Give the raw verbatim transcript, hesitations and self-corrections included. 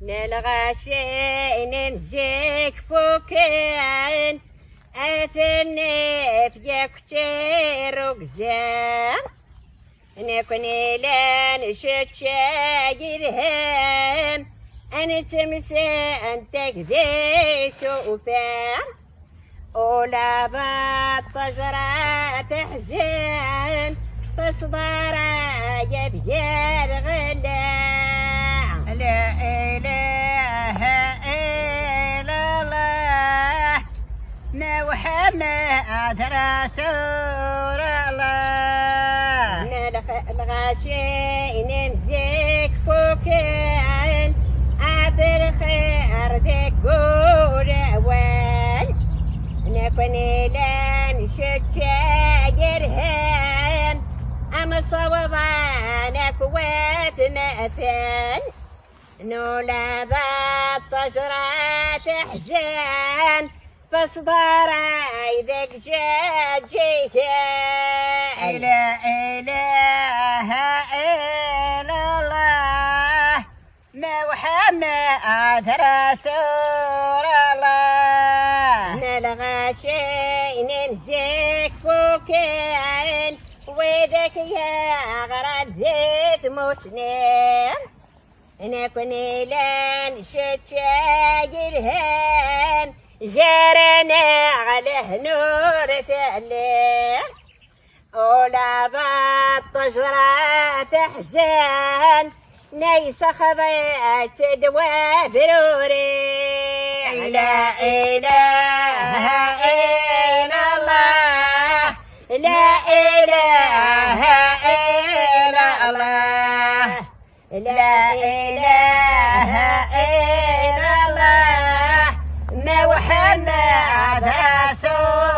N lɣaci n zik fuken, ad ten-nefk akk tirrugza. Nekni lan cečča yelhan, ad nettemsantag di tsufa. Ula d ṭṭejra teḥzen, taṣdara-ya tger ɣella. La ilaha illallah, Muḥemmed Rasulullah. N lɣaci n zik fuken, ɛad lxir deg ulawal. Nekni lan cečča yelhan, amsawaḍan akk watmaten. Nula d ṭṭejra teḥzen, taṣdara-ya deg Ǧaǧǧiga. La ilaha illallah, Muḥemmed Rasulullah. N lɣaci n zik fuken, widak yeɣran di tmusni. Nekni lan cečča yelhan, gar-aneɣ lehnur telli. Ula d ṭṭejra teḥzen, nna yessexḍa-tt-id wabruri. La ilaha illallah, la ilaha illallah. La ilaha illallah, Muḥemmed Rasul.